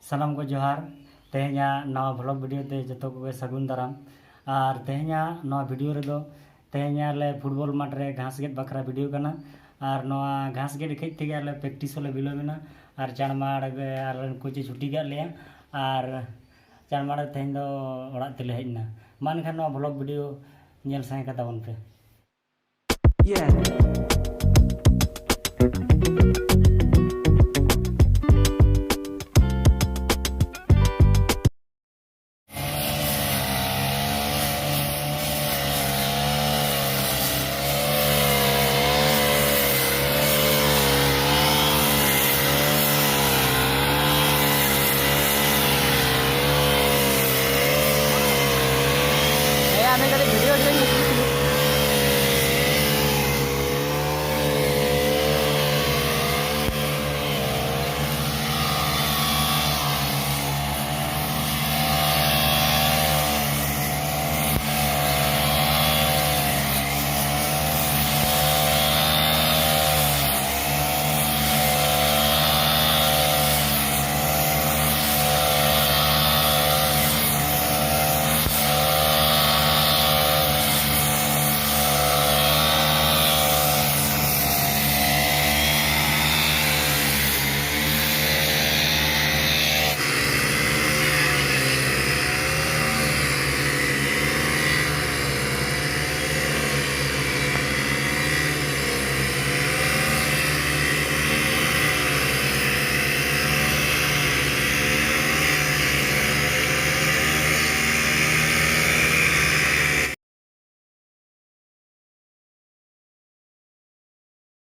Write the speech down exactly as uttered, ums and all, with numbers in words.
ᱥᱟᱱᱟᱢ ᱠᱚ ᱡᱚᱦᱟᱨ᱾ ᱛᱮᱦᱮᱧᱟᱜ ᱱᱟᱣᱟ ᱵᱷᱞᱚᱜ ᱵᱷᱤᱰᱤᱭᱳ ᱛᱮ ᱡᱚᱛᱚ ᱠᱚᱜᱮ ᱥᱟᱹᱜᱩᱱ ᱫᱟᱨᱟᱢ᱾ ᱟᱨ ᱛᱮᱦᱮᱧᱟᱜ ᱱᱚᱣᱟ ᱵᱷᱤᱰᱤᱭᱳ ᱨᱮᱫᱚ ᱛᱮᱦᱮᱧ ᱟᱞᱮ ᱯᱷᱩᱴᱵᱚᱞ ᱢᱟᱴᱷ ᱨᱮ ᱜᱷᱟᱥ ᱜᱮᱫ ᱵᱟᱠᱷᱨᱟ ᱵᱷᱤᱰᱤᱭᱳ ᱠᱟᱱᱟ᱾ ᱟᱨ ᱱᱚᱣᱟ ᱜᱷᱟᱥ ᱜᱮᱫ ᱦᱮᱡ ᱛᱮᱜᱮ ᱟᱞᱮ ᱯᱨᱮᱠᱴᱤᱥ ᱦᱚᱸᱞᱮ ᱵᱤᱞᱚᱢ ᱮᱱᱟ᱾ ᱟᱨ ᱪᱟᱬᱢᱟᱲ ᱜᱮ ᱟᱨ ᱠᱳᱪ ᱮ ᱪᱷᱩᱴᱤ ᱠᱟᱜ ᱞᱮᱭᱟ᱾ ᱟᱨ ᱪᱟᱬᱢᱟᱲ ᱛᱮᱦᱮᱧ ᱫᱚ ᱚᱲᱟᱜ ᱛᱮᱞᱮ ᱦᱮᱡ ᱮᱱᱟ᱾ ᱢᱟ ᱮᱱᱠᱷᱟᱱ ᱱᱚᱣᱟ ᱵᱷᱞᱚᱜ ᱵᱷᱤᱰᱤᱭᱳ ᱧᱮᱞ ᱥᱟᱸᱜᱮ ᱠᱟᱛᱟ ᱵᱚᱱ ᱯᱮ᱾ Yeah.